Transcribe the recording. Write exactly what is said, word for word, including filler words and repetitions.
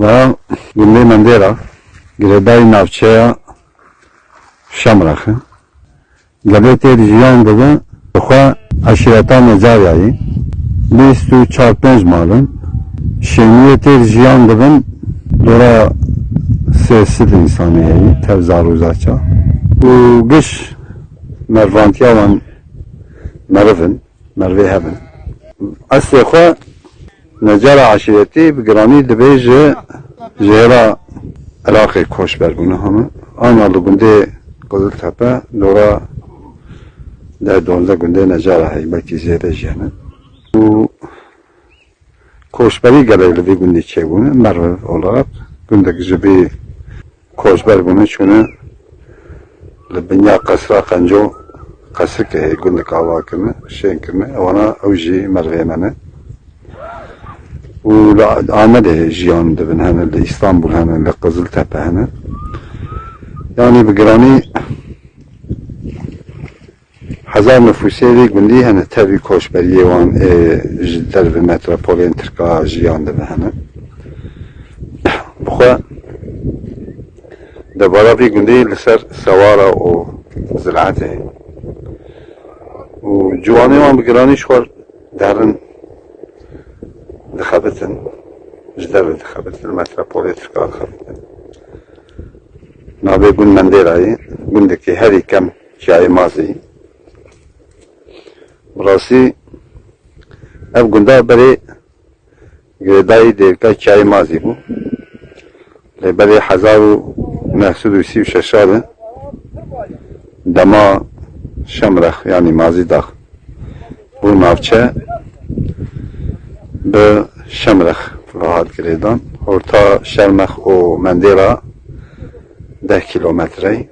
Ya gundê Mendêra, girêdayî navçeya Şemrex e. Gelê tê de jiyan dibin, bi xwe eşîreta Necaryayî, bîst û çar pênc mal in. Şêniyê tê de jiyan dibin, dora sê sed însanî heyî, tev zar û zaça. Û giş mervantiya wan meriv in, merivê hev in. Eslê xwe Necara eşîretî bi giranî dibê ji jêra Iraqê koçber bûne heme. Ana li gundê Qiziltepe dora deh dozdeh gundê Necara heye, belkî zêde jî hene. Û koçberî gelek li vî gundî çêbûne, meriv olarak gundek ji vî koçber bûne, çûne li binya qesra Qenco, qesrike heye, gundek ava kirine, şên kirine. Ewana ew jî merivê me ne. Û li Amedê jiyan dibin, hene li Îstanbul, hene li Qiziltepe hene. Yanî bi giranî hezar nifûsê vê gundî hene, tevî koçberiyê wan ê ji derve metropolên Tirka jiyan dibe hene. Bi xwe debara vî gundî li ser sewara û ziraetê û ciwanê wan bi giranî ji xwe derin dixebitin, ji derve dixebitin, li metropolê Tirka dixebitin. Navê gund Mendêra ye, gundekî herî kem çiyayê Mazî. Bi rastî ev gunda berê girêdayî dêrika çiyayê Mazî bû. Lê berê hezar û neh sed û sî û şeş de dema Şemrex, yanî Mazîdax bû navçe, bi Şemrex ve hat girêdan. Orta Şermex û Mendêra deh kîlometre ye.